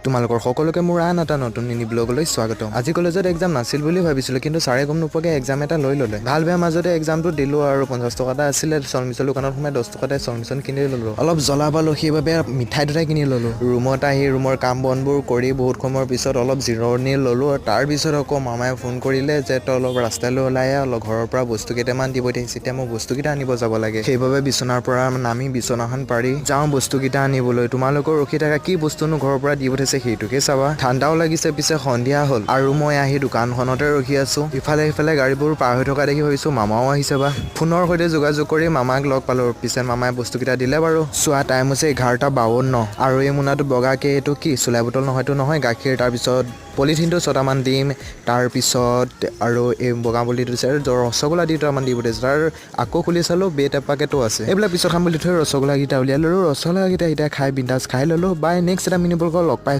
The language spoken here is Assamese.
তোমালোকৰ সকলোকে মোৰ আন এটা নতুন মিনি ব্লগলৈ স্বাগতম। আজি কলেজত এক্সাম নাছিল বুলি ভাবিছিলোঁ, কিন্তু ছাৰে গম নোপোৱাকৈ এক্সাম এটা লৈ ল'লে। ভাল বেয়া মাজতে এক্সামটো দিলোঁ আৰু 50 টকা এটা আছিলে। চলমিচৰ দোকানত সোমাই 10 টকাতে চলমিচন কিনি ল'লোঁ। অলপ জ্বলা পালোঁ, সেইবাবে মিঠাই দুটাই কিনি ল'লোঁ। ৰুমত আহি ৰুমৰ কাম বনবোৰ কৰি বহুত সময়ৰ পিছত অলপ জিৰণি ল'লোঁ আৰু তাৰপিছত আকৌ মামাই ফোন কৰিলে যে তই অলপ ৰাস্তালৈ ওলাই আহ, অলপ ঘৰৰ পৰা বস্তু কেইটামান দি পঠিয়াইছে। এতিয়া মই বস্তুকেইটা আনিব যাব লাগে। সেইবাবে বিচনাৰ পৰা নামি বিচনাখন পাৰি যাওঁ বস্তুকেইটা আনিবলৈ। তোমালোকৰ ৰখি থকা কি বস্তুনো ঘৰৰ পৰা দি পঠাইছে, সেইটোকে চাবা। ঠাণ্ডাও লাগিছে, পিছে সন্ধিয়া হ'ল আৰু মই আহি দোকানখনতে ৰখি আছো। ইফালে সিফালে গাড়ীবোৰ পাৰ হৈ থকা দেখি ভাবিছো মামাও আহিছে বা। ফোনৰ সৈতে যোগাযোগ কৰি মামাক লগ পালো। পিছে মামাই বস্তুকেইটা দিলে বাৰু। চোৱা, টাইম হৈছে 11:52 আৰু এই মোনাটো বগাকে এইটো কি? চুলাই বটল নহয়তো? নহয়, গাখীৰ। তাৰপিছত পলিথিনটো ছটামান দিম। তাৰপিছত আৰু এই বগা পলিথিনটো দিছে আৰু ৰসগোল্লা দুটামান দি পঠিয়াইছে। তাৰ আকৌ খুলি চালোঁ, ব্ৰেড এপেকেটো আছে। এইবিলাক পিছত খাম বুলি থৈ ৰসগোল্লাকেইটা উলিয়াই ল'লোঁ। ৰসগোল্লাকেইটা এতিয়া খাই বিন্দাছ খাই ল'লোঁ। বাই, নেক্সট এটা মিনি ব্লগত লগ পাই।